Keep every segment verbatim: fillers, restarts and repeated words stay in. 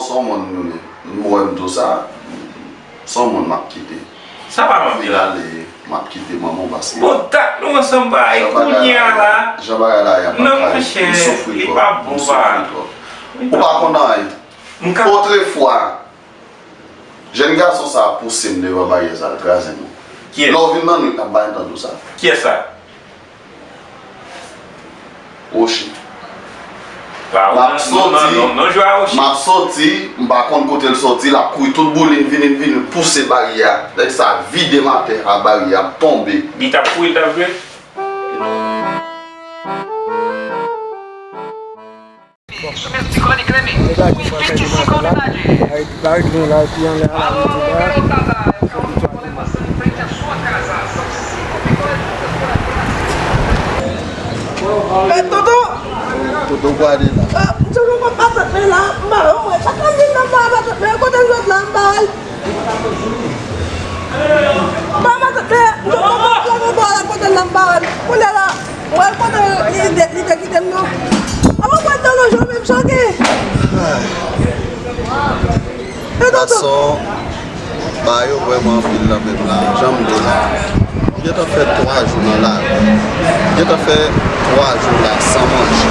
Son moun nou ye. M wè m di w sa, son moun m ap kite. Sa pa manmi la. Vin ale, m ap kite manman w paske. Bon, dat nou ansanm bay kounye a la. Jan bagay la ye a pa kay. M soufri twòp. M soufri twòp. Ou pa konn anyen. Otrefwa, jèn gason sa a pouse m devan baryè sa, l kraze m. Lè w vin nan nwit, n ap bay tande w sa. Kiyès sa? Rochi. M ap soti, m ap soti, m pa konn kote l soti, l ap kouri tout boulin, vini, vini, pouse baryè a. Nèg sa vide m atè a, baryè a ap tonbe. Li t ap kouri, l t ap jwe? Bon. Nèg la gen bwa kay demanzèl la. Ay, bagay nou la, epi anlè a la, nou di la. Toto! Toto pwale la. Toto, matant mwen la, m pa wè mwen. Sa k ap vin nan matant mwen, kote l sot la, m pa wè l. Ba matant mwen, m sot nan matant mwen, m pa wè l kote l la, m pa wè l. Kounye a la, mwen kote li te, li te kite m nan. Avan mwen nan lojman, men m choke. Gason, ba yo vrèman anpil nan menm la, jan m di w la. M gentan fè twa jou nan lari. M gentan fè twa jou la san manje.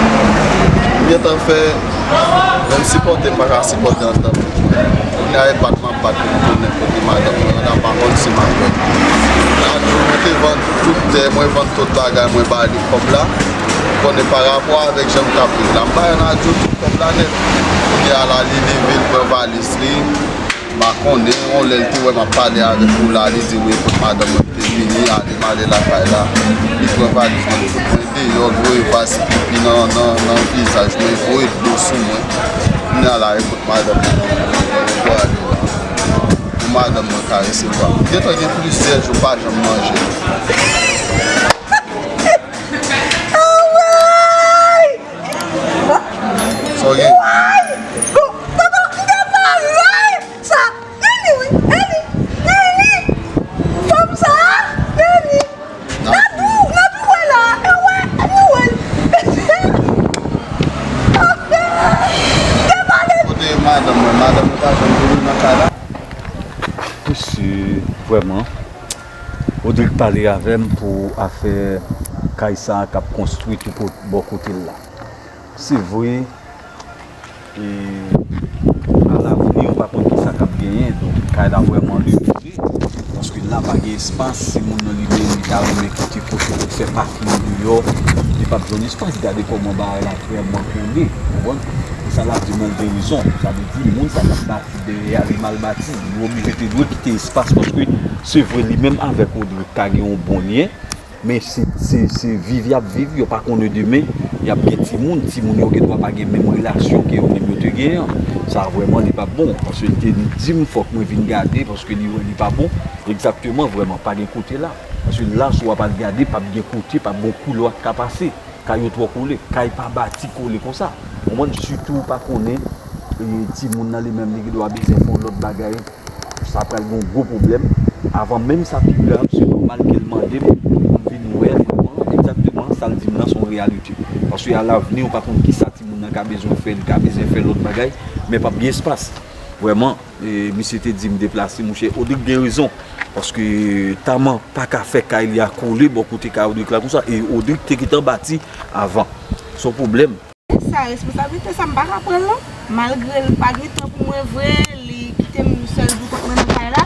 M gentan fè, lè m sipòte, m pa ka sipòte anndan menm mwen. Kounye a e bat m ap bat pou m tounen kote madanm mwen an, la pa konn si m ap wè l. Ladi mwen te vann tout tè mwen, vann tout bagay mwen ba li kòb la. Konnen pa rapò avèk jan m t ap viv la, m bay Nadjou tout kòb la nèt. Kounye a la, li leve, l pran valiz li. M pa konnen, yon lè l te wè m ap pale avèk ou la, li di wi, kot madanm mwen te vini, ale m ale lakay la. Li pran valiz mwen, li fout mwen deyò, l voye vaz pipi nan, nan, nan vizaj mwen, voye dlo sou mwen. Kounye a la, e kot madanm mwen, mwen pwale la. Pou madanm mwen ka resevwa m. Gentan gen plizyè jou pa janm manje. Sa w gen? Sa, Nini wi, Nini, Nini, fanm sa, Nini, Nadou, Nadou wè la, e wè, Nini wè l. Depale. Kote madanm mwen? Madanm mwen pa janm vini nan kay la. Mesye, vrèman, Rodrigue pale avè m pou afè kay sa a k ap konstwi tou bò kote l la. Se vre, e alavni, ou pa konn kisa k ap genyen. Donk, kay la vrèman limite. Paske la pa gen espas. Si moun nan li menm, li ta renmen kite kote pou fè pakin deyò, li p ap jwenn espas. Gade kòman bagay la vrèman kole. Ou konprann? E sa l ap di mwen, l gen rezon. Sa vle di, moun sa k ap bati dèyè a, li mal bati. Li oblije te dwe kite espas, paske se vre, li menm avèk Rodrigue ta gen yon bon lyen. Men se, se, se viv y ap viv, yo pa konnen demen, y ap gen timoun, timoun yo gendwa pa gen menm relasyon ke yo menm yo te genyen an. Sa vrèman li p ap bon, paske li te di m fòk mwen vin gade, paske li wè li pa bon. Egzakteman, vrèman, pa gen kote la. Paske la, si w ap al gade, p ap gen kote, p ap gen koulwa k ka pase. Kay yo twò kole, kay pa bati kole konsa. Ou konprann, sitou ou pa konnen, e, timoun nan li menm, li gendwa bezwen fè yon lòt bagay. Sa pral gen yon gwo pwoblèm. Avan menm sa pi grav, se nòmal ke l mande m pou m vin wè l vrèman, egzakteman sa l di m nan se yon reyalite. Paske alavni, ou pa konn kisa timoun nan ka bezwen fè, li ka bezwen fè lòt bagay, men p ap gen espas. Vrèman, e, misye te di m deplase, monchè, Rodrigue gen rezon. Paske Taman pa ka fè kay li a kole bò kote kay Rodrigue la konsa, e Rodrigue te gentan bati avan. Se yon pwoblèm. Sa responsablite sa m pa ka pran l non. Malgre l pa gen tan pou mwen vre, li kite m sèl pou kont mwen nan kay la,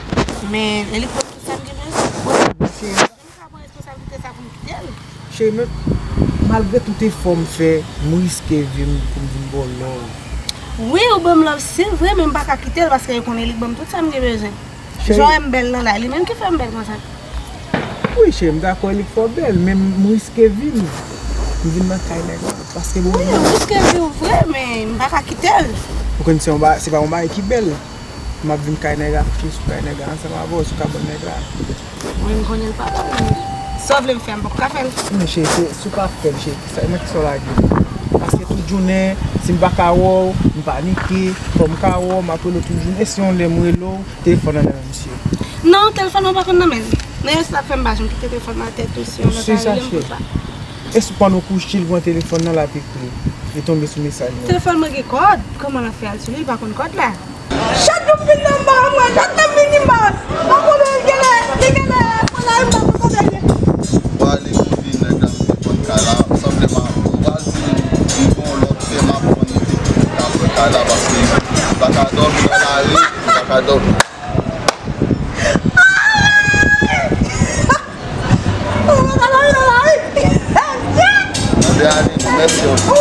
men li pran tout sa m gen bezwen. Mwen menm m ka pran responsablite sa pou m kite l. Cheri, men malgre tout efò m fè, m riske vi m pou m vin ba w love. Wi, ou ban m love, se vre, men m pa ka kite l paske yo konnen li k ban m tout sa m gen bezwen. Jan w wè m bèl nan la, li menm ki fè m bèl konsa. Wi cheri, m dakò li k fè w bèl, men m riske vi m. M vin nan kay nèg la, paske bon. Wi, ou riske vi w vre, men m pa ka kite l. Ou konn se yon ba, se pa yon bagay ki bèl. M ap vin kay nèg la, kouche sou kay nèg la, ansanm avè w, sou kabann nèg la. Wi, m konnen l pa bèl, men sa w vle m fè a, m poko ka fè l. Men cheri, se, si w pa fè l, cheri, kisa, nan kisa w lage m? Paske tout jounen, si m pa ka wè w, m panike, fò m ka wè w, m ap rele w tout jounen. E si yon lè m rele w, Telefòn nan nan men misye. Non, telefòn mwen pa konn nan men l. Men se sa k fè m pa janm kite telefòn mwen atè tou, si yon lòt a rele m pou l pa. E si pandan w kouche l pran telefòn nan l ap ekri w? Li tonbe sou mesaj mwen. Telefòn mwen gen kòd. Kòman l ap fè al sou li? Li pa konn kòd la. Chak jou m vin nan, m pa wè, chak lè m vini, m pa wè. M pa konnen, li genlè, li genlè pran lari, m pa konn kote l ye. M prale kote nèg la, m te pran kay la. Sanble m a, m pral di m gon lòt fè m ap pran, li te kite m ka pran kay la, paske m pa ka dòmi nan lari, m pa ka dòmi. Anbe ale nou, mèsi ankò.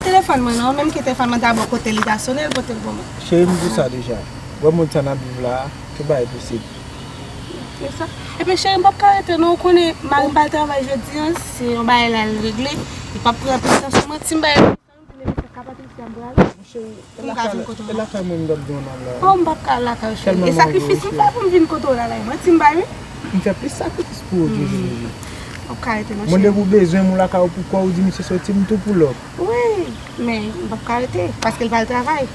Telefòn mwen non, menm ki telefòn mwen ta bò kote li ta sone, l pote l pou mwen. Cheri, m di w sa deja. Wè mond sa n ap viv la a, tout bagay posib. Se sa. Epi cheri, m p ap ka rete non, ou konnen mari m pral travay jodi a, se yon bagay la l regle, li p ap pran anpil tan sou mwen, si m bay Mwen cheri, e lakay, e lakay mwen m t ap di w n al la. Oh, m p ap ka al lakay ou, cheri. E sakrifis m fè pou m vin kote w la, la, mwen ti m bay wi. M fè plis sakrifis pou ou toujou, bebe. M p ap ka rete non, cheri. Mwen depi w bezwen m ou lakay ou pou kò w, ou di misye soti, m tou pull up. Wi, men m p ap ka rete, paske l pral travay.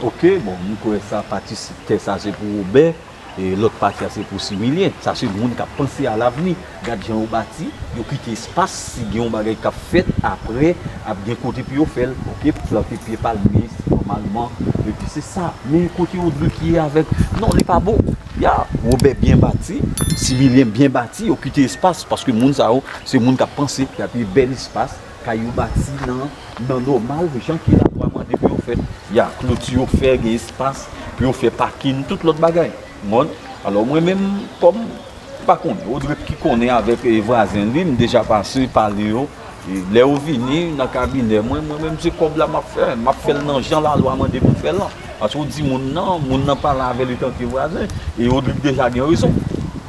Ok, bon, m kwè sa pati tè sa se pou Wobè. E lòt pati a se pou Similyen. Sa se moun k ap panse a lavni. Gad jan yo bati, yo kite espas, si gen yon bagay k ap fèt, apre, ap gen kote pou yo fè l, oke, plante pye palmis, nòmalman, epi se sa. Men kote Rodrigue ye avèk, non, li pa bon. Ya, Wobè byen bati, Similyen byen bati, yo kite espas, paske moun sa yo, se moun k ap panse, y ap bèl espas, kay yo bati nan, nan nòmal, jan ke lalwa mande pou yo fè. Ya, kloti yo fè, gen espas, pou yo fè pakin, tout lòt bagay. Mòn. Alò, mwen menm, kòm, m pa konnen, Rodrigue ki konnen avèk, e, vwazen li, m deja pase pale yo. E, lè yo vini nan kabinè mwen, mwen menm se kòb la m ap fè, m ap fè l nan jan lalwa mande pou m fè l lan. Paske w di moun nan, moun nan pale avè l etanke vwazen, e Rodrigue deja gen rezon.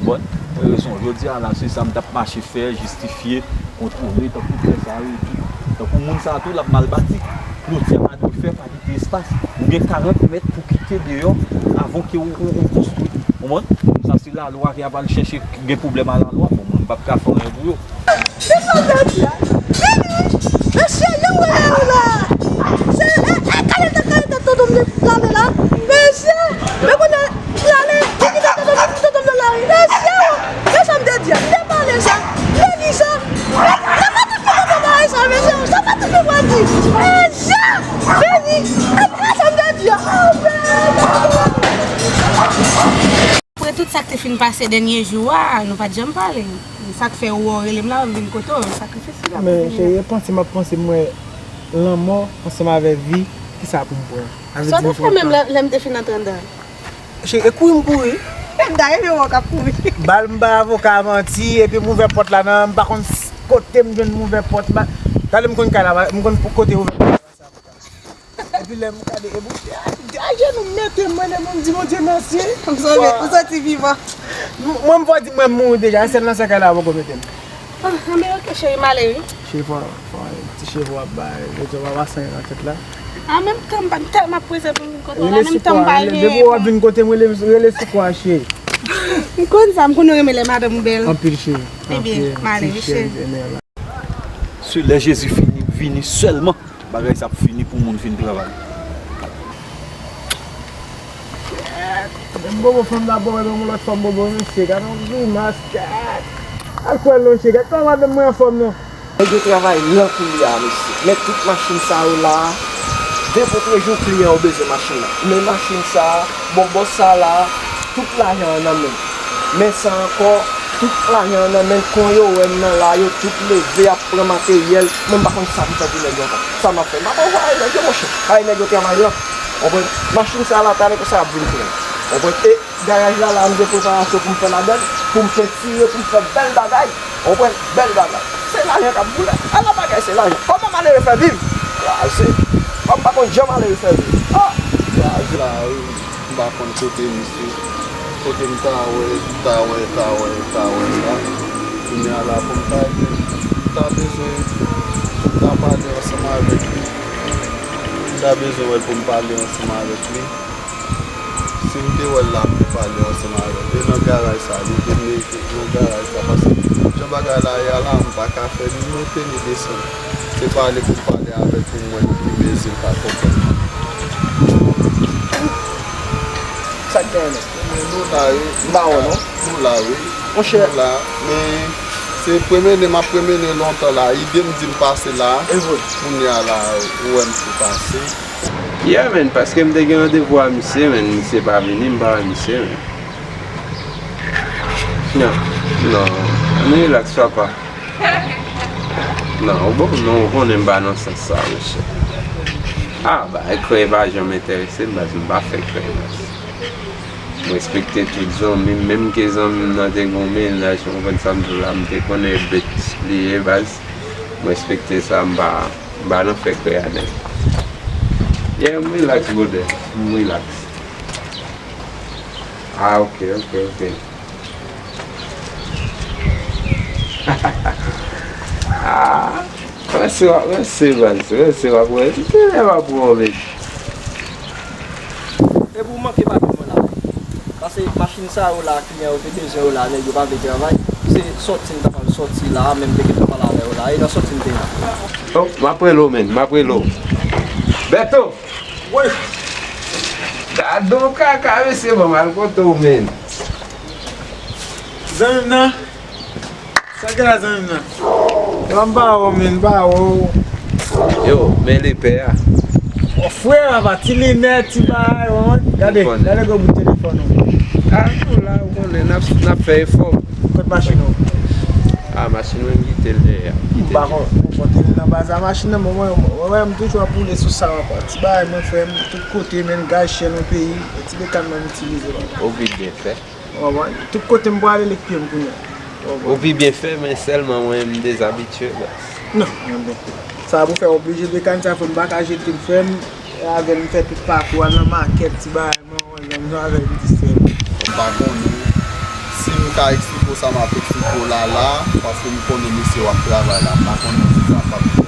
Bon, gen rezon. Jodi a la, se sa m t ap mache fè, jistifye, kontwole, tankou frè sa yo di. Tankou moun sa tou, l ap mal bati. Kloti a pa dwe fè, pa kite espas. Ou gen karant mèt pou kite deyò avan ke ou, ou, ou konstwi. Konprann? Sa se lalwa ki ap al chèche gen pwoblèm a lalwa. Bon, mwen, m p ap ka fè anyen pou yo. Mesye, yo wè yo la. Se, e, e, kalite, kalite tonton m te gade la. Mesye, men konnen, prale, li kite tonton m, tonton m nan lari. Mesye, men sa m te di a, m te pale sa, m te di sa. Men, men pa tout moun konprann bagay sa, mesye, sa pa tout moun pral di. Mesye, men, men sa m te di a. Oh, men. Apre tout sa k te fin pase dènye jou a, nou pa t janm pale. Sa k fè ou wè w rele m la, m vin kote w, sakrifis ou la pou vini la. Men, cheri, e panse m ap panse m wè lanmò ansanm avè vi, kisa pou m pran? Sa w te fè menm lè, lè m te fin antre anndan? Cheri, e kouri m kouri. M ta renmen wè w k ap kouri. Bal m bay avoka a manti, epi m ouvè pòt la nan, m pa konn s-, kote m jwenn m ouvè pòt la. Talè m konn kay la, m konn kote ouvè pòt la. Epi lè m gade, e Bondye, a, a jenou m mete m, mwen menm m di Bondye mèsi. M sove, m soti vivan. M-, mwen m fò di mwen m mouri deja, e sèl nan sèkèy la poko mete m. Ah, anben oke cheri, m ale wi. Cheri fò, fò, ti cheve w ap bay, Bondye w ap asanyen nan tèt la. An menm tan m pa, m tèlman prese pou m vin kote w la, menm tan m pa gen. Depi w ap vin kote m, rele, rele sou kwa cheri. M konn sa, m konn ou renmen lè madanm ou bèl. Anpil cheri. Ebyen, m ale wi cheri. Se lè Jezi fini, vini sèlman, bagay sa ap fini pou moun fin travay. Menm bobo fanm la, bobo, menm yon lòt fanm bobo, mesye, gade yon grimas, gad. Al kwè l non, mesye, gad kòman madanm mwen anfòm non. Nèg yo travay lan koulye a, mesye. Men tout machin sa yo la, depotre jou kliyan yo bezwen machin nan. Men machin sa, bon bòs sa la, tout lajan an nan men l. Men sa ankò, tout lajan an nan men l, kon yo wè m nan la, yo tout leve ap pran materyèl, mwen m pa konn sa pou fè pou nèg yo ankò. Sa m ap fè? M ap anvoye nèg yo, monchè. Ay, nèg yo travay lan. Konprann? Machin sa la, talè konsa ap vin pran. Konprann? E garaj la, la, m gen preparasyon pou m fè ladan l, pou m pentire, pou m fè bèl bagay. Konprann? Bèl bagay. Se lajan k ap boule. Ala bagay, se lajan. Kòman malere fè viv? Kraze. Kòm m pa konn jan malere fè viv. Ah! Kraze. Lari. M pa konn kote misye, kote m ta wè, ta wè, ta wè, ta wè sa. Kounye a la pou m ta di, m ta bezwen, pou m ta pale ansanm avèk li. M ta bezwen wè l pou m pale ansanm avèk li. Si m te wè l la, m te pale ansanm avè l. E nan garaj sa, nou te mete nan garaj sa, paske jan bagay la ye a la, m pa ka fè ni monte ni desann. Se pale pou m pale avè l pou m wè l ki mezi l ka konprann mwen. Sa k genyen, mèt? Men nou la wi. M pa wè non. Nou la wi. Monchè. Nou la. Men se premye ne m ap premye ne lontan la. Ide m di m pase la. E vre. Kounye a la, ou wè m tou pase. Yeah man, paske m te gen randevou a misye, men misye pa vini, m pa wè misye, men. Non, non, ann relax papa. Non, ou bon, non, ou konnen m pa nan sans sa, mesye. Ah, ba, krèy pa janm enterese m, baz, m pa fè krèy, baz. M respekte tout zanmi m, menm ke zanmi m nan te gen yon mennaj, ou konprann sa m di w la, m te konnen bet li ye, baz. M respekte sa, m pa, m pa nan fè krèy a nèg. Yeah, m relax, brother, m relax. Ah, ok, ok, ok. Ah, mèsi, mèsi, baz, mèsi, w ap wè. Ki lè w ap wè w, men? E pou manke pa gen mwen la. Pase machin sa yo la, kliyan yo te bezwen yo la, nèg yo pa vle travay. Se sòti m ta pral sòti la, menm te gentan pale avè yo la. E nan sòti m te la. Oh, m ap rele w, men, m ap rele w. Bèto! Wi! Gadon kaka, mesye, bon, m al kote w, men. Zanmi m nan? Sa gen la zanmi m nan? Yo, m pa wè w, men, m pa wè w. Yo, men lepè a. Frè, apa, ti linèt, ti bagay, w konprann? Gade, gade gwo bout telefòn ou. Ah, nou la, ou konnen, n ap, n ap fè efò. Kot machin ou? Ah, machin mwen m kite l dèyè. M kite pa konn, m konte li nan baz a machin nan, men mwen, mwen, mwen, m toujou ap woule sou sa, apa. Ti bagay mwen fè, m tout kote, men gaz chè nan peyi, e ti bekàn mwen m itilize, apa. Ou pi byen fè. Ou konprann? Tout kote m prale, li k pye m kounye a. Ou konprann? Ou pi byen fè, men sèlman mwen, m dezabitye, baz. Non, men bon. Sa pou fè oblije bekàn sa, fò m pa ka jete l, frè m. Avè l, m fè tout pakou a nan makèt, ti bagay, mwen, mwen, mwen, avè l, m distrè m. M pa konnen si m ka eksplike w sa m ap eksplike w la la, paske m konnen mesye w ap travay la, m pa konnen si sa p ap fè.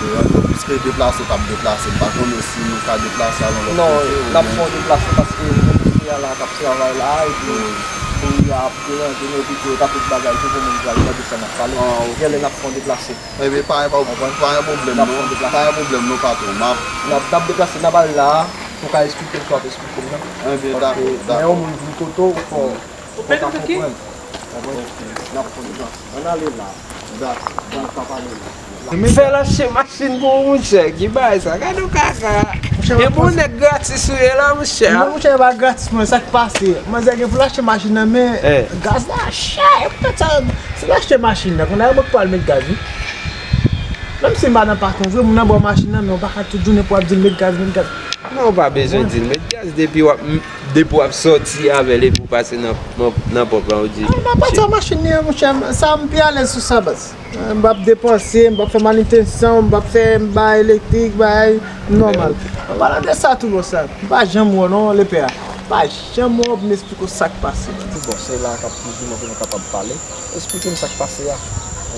E, piske deplase w t ap deplase, m pa konnen si nou ka deplase al yon lòt kote. Non, n ap fè yon deplase paske nou gen mesye a la k ap travay la, epi kounye a ap deranje nou, epi tou, e pa tout bagay tou pou moun pral tande sa n ap pale. Genlè n ap fè yon deplase. Ebyen, pa gen, pa, pa gen pwoblèm non. Pa gen pwoblèm non, patwon. M ap. N ap, n ap deplase, n ap al la a, pou w ka eksplike m sa w ap eksplike m nan. Ebyen, dakò, dakò. Lè yon moun vin kote w, fò w ka konprann. Konprann? N ap konn jan. Ann ale la. Dakò, dakò. N ap ale la. Fè l achte machin pou ou, monchè. Ki bagay sa? Gade yon kaka. E bon nèg gratis ou ye la, monchè. Non, monchè, e pa gratis, mwen, sa k pase? Manzè gen pou l achte machin nan, men gaz la chè. E poutèt sa, si l achte machin nan, kounye a mwen k pral met gaz, wi. Menm si m pa nan patwon vre, moun nan ba w machin nan, men w pa ka tout jounen pou w ap di l met gaz, met gaz. Non, ou pa bezwen di l met gaz depi w ap, depi w ap sòti avè l epi w pase nan, nan, nan ponp lan, ou di. Ah, m pa pati a machin li an, monchè. Sa, m pi alèz sou sa, baz. M p ap depanse, m p ap fè manitensyon, m p ap fè m bay elektrik, bay nòmal. An palan de sa tou, bro, sa, m pa janm wè w non, lepè a. M pa janm wè w pou m eksplike w sa k pase. Bon, se la k ap plizyèman pou nou kapab pale. Eksplike m sa k pase a.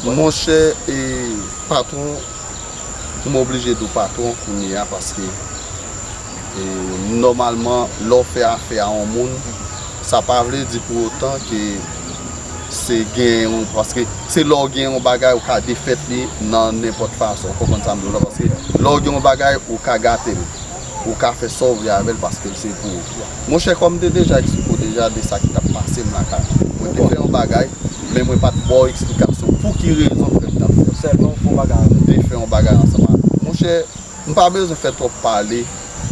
Monchè, e, patwon, m oblije di w patwon kounye a paske, e, nòmalman, lè w fè afè a yon moun, sa pa vle di pou otan ke se gen yon, paske se lè w gen yon bagay ou ka defèt li nan nenpòt fason, ou konprann sa m di w la, paske lè w gen yon bagay ou ka gate l, ou ka fè sa w vle avè l paske l se pou ou. Monchè, kòm m te deja eksplike w deja de sa ki t ap pase m lakay mwen, mwen te fè yon bagay, men mwen pa t ba w eksplikasyon pou ki rezon m fè m t ap fè l. Sèlman w fè yon bagay avè l. M te fè yon bagay ansanm avè l. Monchè, m pa bezwen fè twòp pale,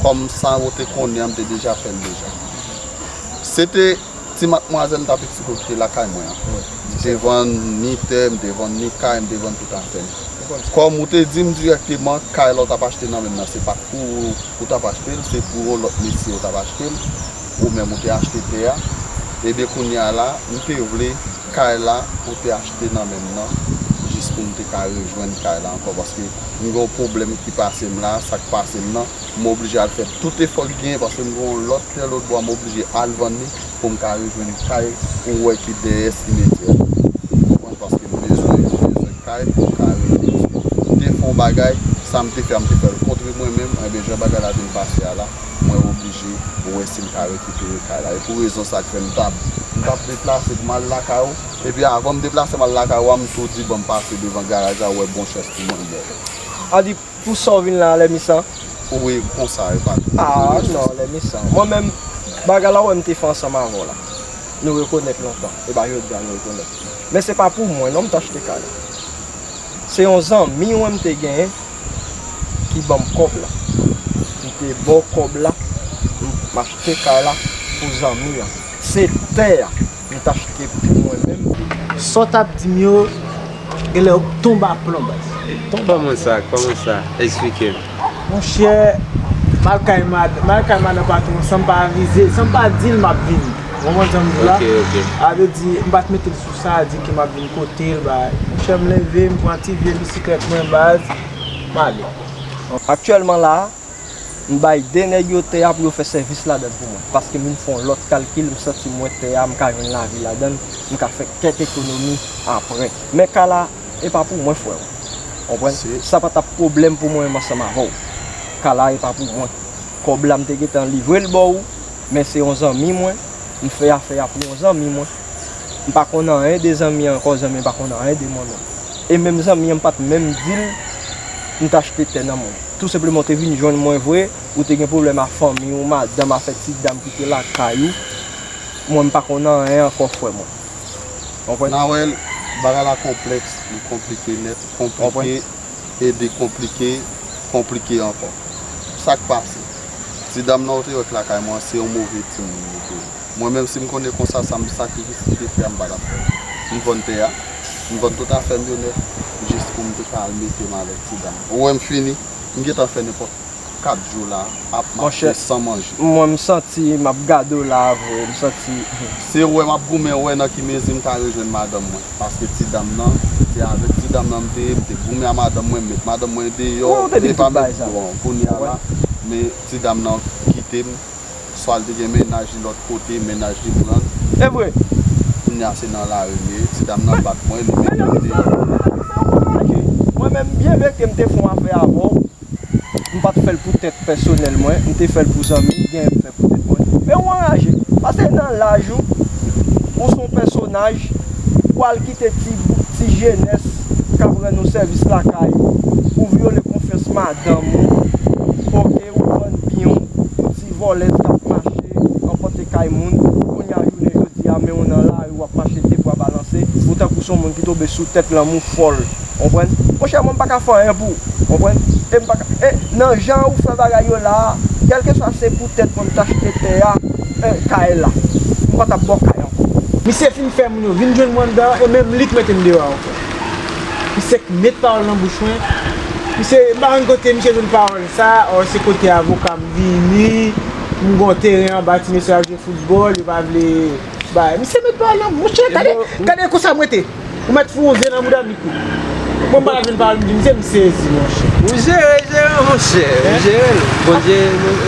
kòm sa ou te konnen an, m te deja fè l deja. Se te ti madmwazèl m t ap eksplike w ki te lakay mwen an. M te vann ni tè, m te vann ni kay, m te vann tout afè m. Kòm ou te di m dirèkteman, kay la w t ap achte nan men m nan, se pa t pou ou ou t ap achte l, se pou yon lòt mesye ou t ap achte l, ou menm ou te achte tè a. Ebyen, kounye a la, m te vle kay la ou te achte nan men m nan, jis pou m te ka rejwenn kay la ankò, paske m gen yon pwoblèm ki pase m la, sa k pase m nan, m oblije al fè tout efò ki genyen, paske m gen yon lòt tè lòt bò, m oblije al vann li pou m ka rejwenn kay ou wè ki dèyè simetyè a. Ou konprann? Paske m bezwen, m bezwen kay pou m ka rete. M te fè yon bagay, sa m te fè a, m te fè l kont mwen menm, enben, jan bagay la vin pase a la, mwen oblije wè si m ka rekipere kay la. E pou rezon sa k fè m t ap, m t ap deplase pou m al lakay ou, epi avan m deplase m al lakay ou a, m tou di, "Ban m pase devan garaj la, wè bon chèz pou mwen bò." Pou sa w vin la, lè misan? Wi, konsa, e pa tou. Ah, non, lè misan. Mwen menm, Bagay la w wè m te fè ansanm avè w la, nou rekonèt lontan, e pa jodi a nou rekonèt. Men se pa pou mwen non m t achte kay la. Se yon zanmi mwen m te genyen ki ban m kòb la. M te ba w kòb la, m, m achte kay la pou zanmi an. Se tè a m t achte pou mwen menm. Sa w t ap di m yo, genlè yo tonbe a plon, baz. Tonbe a mwen sa, kòman sa? Eksplike m. Monchè, m al kay mad-, m al kay madan patwon san m pa avize, san m pa di l m ap vini. Ou konprann sa m di w la? Ok, ok. Sa vle di, m pa t mete l sou sa, di ke m ap vin kote l, bay. Monchè, m leve, m pran ti vye bisiklèt mwen, baz, m ale. Aktyèlman la a, m bay de nèg yo tè a pou yo fè sèvis ladan l pou mwen. Paske m vin fè yon lòt kalkil, m santi m wè tè a, m ka jwenn lavi ladan l, m ka fè kèk ekonomi apre. Men kay la, e pa pou mwen, frè m. Konprann? Sa pa t ap pwoblèm pou mwen menm ansanm avè w. Kay la, e pa pou mwen. Kòb la, m te gentan livre l ba w, men se yon zanmi mwen, m fè afè a pou yon zanmi mwen. M pa konn anyen de zanmi an ankò, zanmi an pa konn anyen de mwen menm. E menm zanmi an, m pa t menm di l m t achte tè nan men w. Tou senpleman, w te vin jwenn mwen vre, ou te gen pwoblèm ak fanmi w, madanm, afè ti dam ki te lakay ou. Mwen, m pa konn anyen ankò, frè mwen. Konprann? Nawèl, bagay la konplèks, li konplike nèt, konplike, ede konplike, konplike ankò. Sa k pase? Ti dam nan ou te wè k lakay mwen, se yon move timoun li te ye. Mwen menm, si m konnen konsa, sa m sakrifis li te fè a, m pa t ap fè l. M vann tè a, m vann tout afè m yo nèt, jis pou m te ka al mete m avèk ti dam. Ou wè m fini, m gentan fè nenpòt kat jou la, ap mache san manje. Monchè, mwen, m santi m ap gade w la a vre, m santi. Se wè m ap goumen, wè nan ki mezi m ka rejwenn madanm mwen. Paske ti dam nan, se avèk ti dam nan m te ye, m te goumen a madanm mwen, m met madanm mwen deyò, e pa met, bon, kounye a la, men ti dam nan kite m, swa l te gen mennaj li lòt kote, mennaj li pran l. E vre. Kounye a se nan lari m ye, ti dam nan bat mwen, li mete m deyò. Mwen menm, byen vre ke m te fè yon afè avè w, m pa t fè l pou tèt pèsonèl mwen, m te fè l pou zanmi, genyen m fè pou tèt mwen. Men ou anraje, paske nan laj ou, ou se yon pèsonaj, ou al kite ti, ti jenès k ap rann ou sèvis lakay ou, ou vyole konfyans madanm ou, oke, ou vann byen w, ou ti vòlèz k ap mache, anpòte kay moun, kounye a jounen jodi a, men w nan lari, w ap mache de bra balanse, ou tankou se yon moun ki tonbe sou tèt lanmou fòl. Konprann? Monchè, mwen m pa ka fè anyen pou ou. Konprann? E m pa ka, e nan jan ou fè bagay yo la a, kèlkeswa se poutèt mwen m t achte tè a, e, kay la, m pa t ap ba w kay ankò. Misye fin fè moun yo vin jwenn mwen anndan an, e menm li k mete m deyò a ankò. Misye k met pawòl nan bouch mwen. Misye, m pa konn kote misye jwenn pawòl sa, ò, se kote avoka m vini, m gon teren anba, ti mesye al jwe foutbòl, yo pa vle bay. Misye met pawòl nan, monchè, gade, gade konsa m rete. Ou mèt foun yon ze nan bouda m, li kou. Mwen m pa la vin pale, m di, misye, m sezi, monchè. Ou jere, jere, monchè. Ou jere l. Bondye,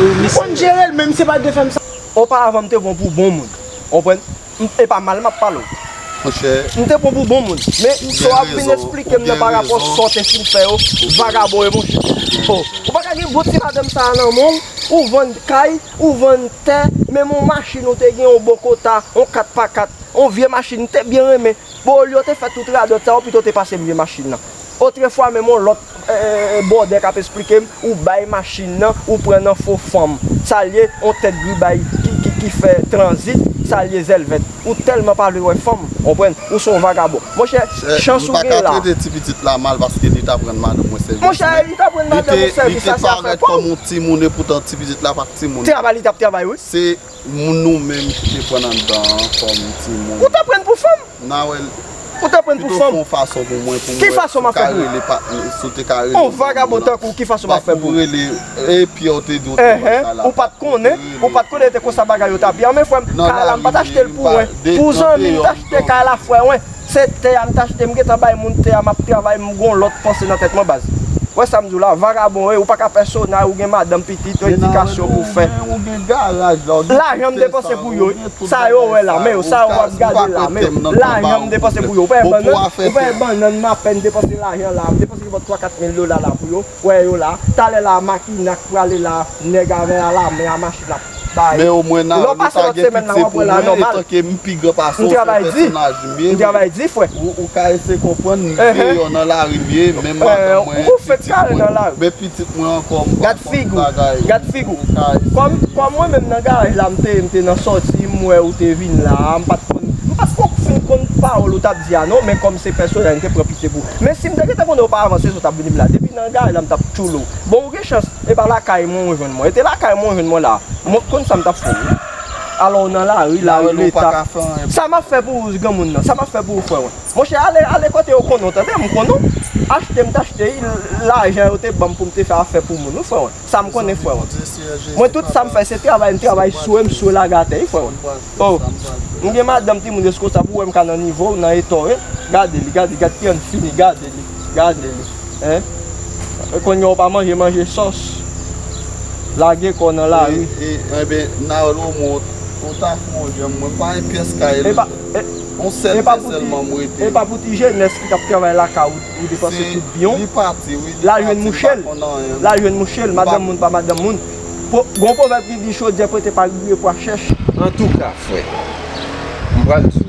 ou misye. Ou konn jere l, men misye pa t dwe fè m sa. Oparavan, m te pran w pou bon moun. Konprann? M, e pa mal m ap pale w. Monchè. M te pran w pou bon moun. Men sa w ap vin eksplike m nan parapò sa w te fin fè yo, vagabon e monchè. Oh, ou pa ka gen bon ti madanm sa a nan men w, ou vann kay, ou vann tè, menm yon machin ou te gen yon Bokota, yon kat pa kat, yon vye machin m te byen renmen. Bon, olye w te fè tout radòt sa yo, pito w te pase m vye machin nan. Otrefwa, menm yon lòt, e, e, e, bòdè k ap eksplike m, ou bay machin nan, ou pran nan fo fanm. Sa l ye, yon tèt gribay ki, ki, ki fè tranzit, sa l ye zèl vèt. Ou tèlman pa vle wè fanm, konprann? Ou se yon vagabon. Monchè, chans ou gen la. M pa ka trete ti pitit la mal paske li t ap rann madanm mwen sèvis. Monchè, li t ap rann madanm mwen sèvis, sa, se afè pa w. Li te parèt kòm yon timoun, epoutan ti pitit la pa t timoun. Travay, li t ap travay, wi. Se moun nou menm ki te pran anndan an kòm timoun. Ou t ap rann pou fanm? Nawèl, ou t ap rann pou fanm? Pito fè yon fason pou mwen, pou mwen, ki fason m ap fè pou ou? Si w te ka rele, si w te ka rele yon moun nan. On vagabon tankou w, ki fason m ap fè pou ou? Ou rele, e Pyè te di w te wè sa la. Ou pa t konnen, ou pa t konnen te konsa bagay yo t ap ye. Anben, frè m, kay la, m pa t achte l pou mwen. Pou zanmi m t achte kay la, frè mwen. Se tè a m t achte, m gentan bay moun tè a, m ap travay, m gon lòt panse nan tèt mwen, baz. Wè sa m di w la, vagabon, e, ou pa ka pèsonaj, ou gen madanm, pitit, yon edikasyon pou w fè. Men ou gen garaj la, ou gen tout sa, ou gen tout sa, ou gen tout bagay sa, ou pa kote m nan tan pa ou. Sa yo wè la, men yo, sa yo ap gade la, men yo, lajan m depanse pou yo. Ou pa wè bannann, ou pa wè bannann m apèn depanse lajan la, m depanse bò twa kat mil dola la pou yo, wè yo la, talè la, makina k prale la, nèg avè a lame a, machin la. Men omwen, Naren, ou ta gen pitit ou, mwen, etanke m pi gran pase w, se pèsonaj m ye, m travay di, frè. Ou, ou ka eseye konprann, m deyò nan lari m ye, menm madanm mwen, pitit mwen, men pitit mwen ankò, m pa konn bagay. Gad figi w, gad figi w. Kòm, kòm mwen menm nan garaj la, m te, m te nan sòti, m wè ou te vin la, m pa t konn, m pa t konn fin konn pawòl ou t ap di a non, men kòm se pèsonaj, m te pran pitye pou ou. Men si m te gentan konnen ou pa avanse, sa w t ap vin di m la, depi nan garaj la, m t ap tchoul ou. Bon, ou gen chans, e pa lakay mwen ou jwenn mwen. E te lakay mwen ou jwenn mwen la. Mwen konn sa m t ap fè wi. Alò w nan lari, lari leta. Sa m ap fè pou ou, granmoun nan? Sa m ap fè pou ou, frè mwen? Monchè, ale, ale kote yo konnen w, tande, m konnen w. Achte m t achte, lajan yo te ban m pou m te fè afè pou moun, wi, frè mwen. Sa m konnen, frè mwen. Mwen, tout sa m fè, se travay, m travay sou e m sou e lage atè, wi, frè mwen. Oh, m gen madanm, timoun, eske w sa pou wè m ka nan nivo w, nan eta w ye? Gade li, gade, gade ki an fini, gade li, gade li. Hein? Kounye a w pa manje, manje sòs. Lage kò w nan lari. E, e, enben, Naren, ou, ou ta fè yon jan, mwen pa gen pyès kay. E pa, e, yon sèl pye sèlman m rete. E pa pou ti jenès ki t ap travay lakay ou, ou depanse tout byen w. Li pati, wi, li pati, m pa konn anyen. L al jwenn mouche l, madanm moun pa madanm moun. Gon pwovèb ki di, chodyè prete pa griye pwa chèch. Antouka, frè, m pral di w,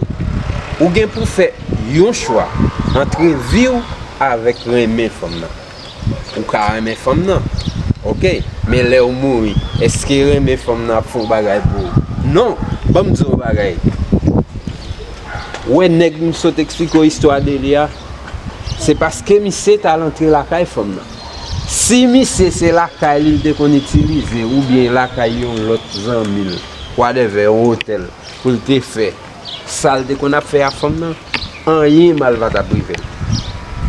ou gen pou fè yon chwa ant vi w avèk renmen fanm nan. Ou ka renmen fanm nan, oke, men lè w mouri, èske renmen fanm nan ap fè yon bagay pou ou? Non, ban m di w yon bagay. Ou wè nèg m sot eksplike w istwa de li a, se paske misye t al antre lakay fanm nan. Si misye se lakay li l te konn itilize, oubyen lakay yon lòt zanmi l, whatever, yon otèl, pou l te fè sa l te konn ap fè a fanm nan, anyen mal pa t ap rive l.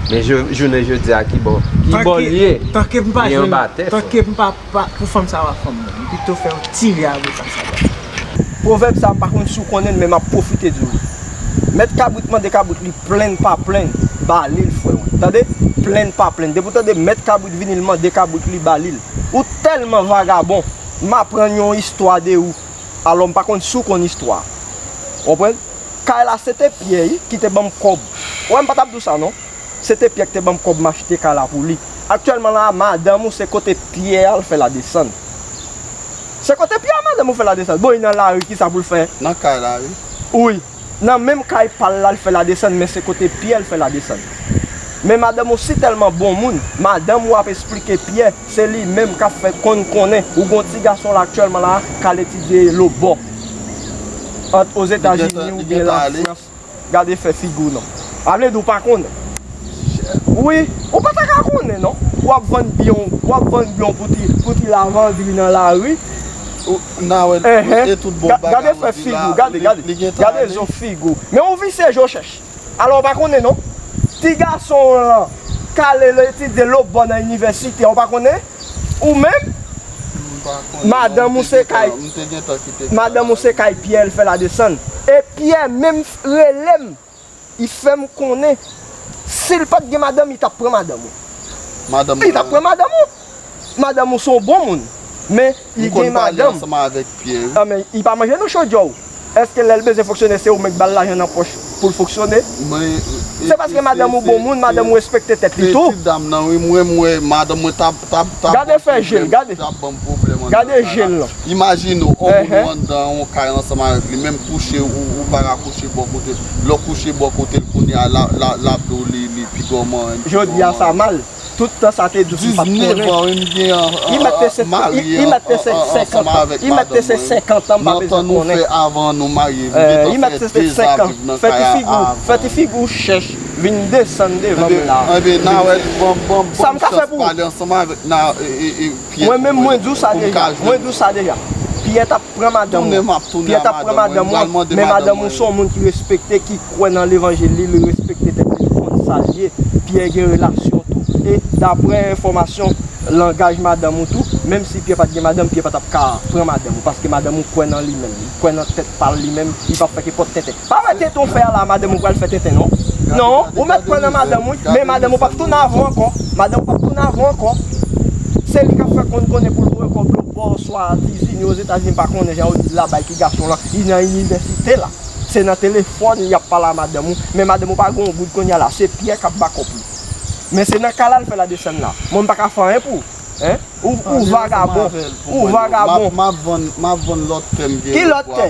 Men jou-, jounen jodi a, ki bò, ki bò l ye? Li anba tè, frè. Tanke m pa, pa, pou fanm sa pa fanm mwen, m pito fè yon tire avoka sa ba. Pwovèb sa, m pa konn si w konnen l, men m ap pwofite di w li. Mèt kabrit mande kabrit li plenn pa plenn, ba li l, frè mwen. Tande? Plenn pa plenn. Depi w tande mèt kabrit vini, l mande kabrit li, ba li l. Ou tèlman vagabon, m aprann yon istwa de ou. Alò, m pa konn si w konn istwa a. Ou konprann? Kay la, se te Pyè, wi, ki te ban m kòb. Ou wè, m pa t ap di w sa, non. Se te Pyè ki te ban m kòb m achte kay la pou li. Aktyèlman la a, madanm ou se kote Pyè al fè ladesann. Se kote Pyè a madanm ou fè ladesann. Bon, li nan lari, kisa pou l fè? Nan kay la, wi. Wi. Nan menm kay pa l la, l fè ladesann, men se kote Pyè l fè ladesann. Men madanm ou si tèlman bon moun, madanm ou ap esplike Pyè, se li menm k ap fè konn konnen ou gon ti gason la aktyèlman la k al etidye lobò ant Ozetazini oubyen Lafrans. Gade fè figi w non. A vle di w pa konnen. Wi, ou pa ta ka konnen non. W ap vann byen w, w ap vann byen w pou ti, pou ti lavandri nan lari. Gade fè figi w, gade, gade, gade zo figi w. Men ou visye je w chèch. Alò w pa konnen non. Ti gason w lan k al etidye lobò nan inivèsite a, ou pa konnen? Ou menm? Madanm ou se kay, madanm ou se kay Pyè l fè ladesann. E Pyè menm rele m. Li fè m konnen, si l pa t gen madanm, li t ap pran madanm ou. Li t ap pran madanm ou. Madanm ou se yon bon moun. Men, li gen madanm. Ah, men, li pa manje nan chodyè w. Èske lè l bezwen fonksyone, se ou menm k ba l lajan nan pòch pou l fonksyone? Se paske madanm ou bon moun, madanm ou respekte tèt li tou. Ti dam nan, wi, mwen, mwen, madanm mwen t ap, t ap, t ap ban m pwoblèm, t ap ban m pwoblèm anndan kay la. Gade je l lan. Imajine w, yon moun ou anndan yon kay ansanm avèk li, menm kouche, ou, ou pa ka kouche bò kote l. Lè w kouche bò kote l, kounye a, l a, l a, l ap di w li, li pi gòman, li pi gòman. Jodi a, sa mal. Tout tan sa te di w, m pa t konnen. Diznèf an, wi, m gen an, an, an, marye an, an, ansanm avèk madanm mwen. Nan tan nou fè avan nou marye, m gentan fè de zan viv nan kay a avan. Fè ti figi w chèch, vin desann devan m la. Enben, enben, Nawèl, ban m, ban m, ban m chans pale ansanm avèk na, e, e, e, Pyè pou mwen, pou m ka jwenn. Mwen menm, mwen di w sa deja. Mwen di w sa deja. Pyè t ap pran madanm ou. Pyè t ap pran madanm ou, men madanm ou se yon moun ki respekte, ki kwè nan levanjil li, li respekte tèt li, li konn sa l ye. Pyè gen relasyon tou. E daprè enfòmasyon, langaj madanm ou tou, menm si Pyè pa t gen madanm, Pyè pa t ap ka pran madanm ou, paske madanm ou kwè nan li menm, li kwè nan tèt pa l li menm, li p ap fè kenpòt tenten. Pa wè tenten w fè a la, madanm ou pral fè tenten non. Non, ou mèt kwè nan madanm ou, men madanm ou p ap tounen avè w ankò. Madanm ou p ap tounen avè w ankò. Se li k ap fè konn konnen pou l voye kòb lobò, swa Etazini, Ozetazini, m pa konnen jan yo di l la, bay ti gason lan, li nan inivèsite la. Se nan telefòn li ap pale a madanm ou, men madanm ou pa gen yon goud kounye a la, se Pyè k ap bakòp li. Men se nan kay la l fè ladesann la. Mwen m pa ka fè anyen pou ou. Hein? Ou, ou vagabon. Ou vagabon. M ap vann, m ap vann lòt tè m gen. Ki lòt tè?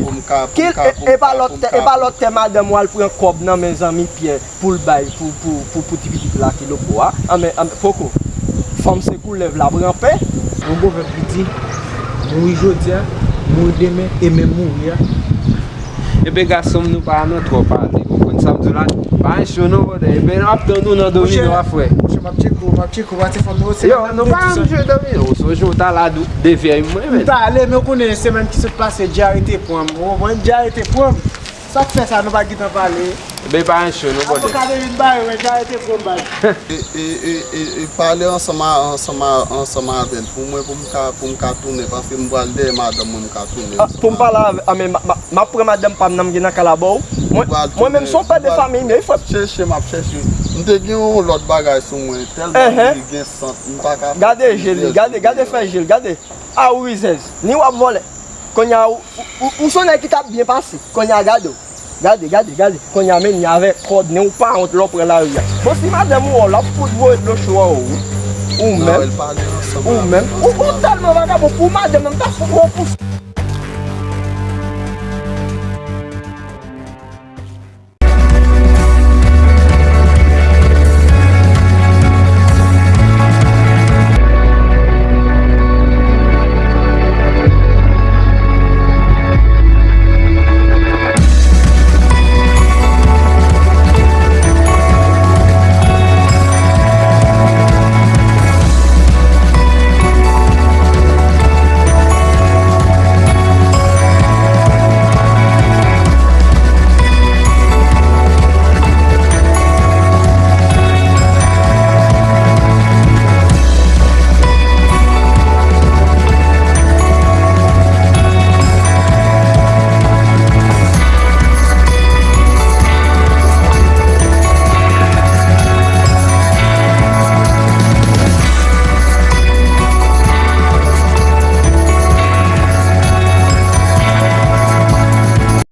Ki, e, e pa lòt tè, e pa lòt tè madanm ou al pran kòb nan men zanmi Pyè pou l bay, pou, pou, pou, pou ti pitit la ki loko a. Anben, anben, poko. Fanm se koulèv l ap ranpe. Yon pwovèb ki di, mouri jodi a, mouri demen, e menm mouri a. Ebyen, gason m, nou pa nan twò pale. Ou konprann sa m di w la? Pa cho non, brother. Ebyen, n ap tann ou nan domino a, frè. Monchè, m ap tcheke w, m ap tcheke w, pati fanm nou, se yo, nou pa janm jwe domino. Ou sonje w t al a dou, de vyèy mwen, men. M t ale, men w konnen, semèn ki sot pase, dyare te pran m. Ou konprann, dyare te pran m. Sa k fè sa, nou pa gentan pale? Ebyen, pa cho non, brother. Avoka te vin bare, men dyare te pran m, baz. E, e, e, e, e pale ansanm a, ansanm a, ansanm avè l pou mwen, pou m ka, pou m ka tounen, paske m pral dèyè madanm mwen, m ka tounen. Ah, pou m pale avè, ah, men ma, ma, m ap pran madanm pa m nan, m gen nan kay la ba w. Mwen, mwen menm, se yon pè de fanmi m ye, wi, frè m. Chèche, m ap chèche. M te gen yon lòt bagay sou mwen, tèlman li gen sant, m pa ka. Gade je l, gade, gade fè je l, gade. A, ou rizèz, ni w ap vòlè. Kounye a, ou, ou, ou, ou se yon nèg ki t ap byen pase. Kounye a, gade w. Gade, gade, gade. Kounye a, men li avèk kòd, nen ou pa wont lè w pran lari a. Bon, si madanm ou wè w, l ap fout voye dlo cho a w, wi. Ou menm. Ou menm. Ou, ou tèlman vagabon, pou madanm nan, m ta fout wè w pou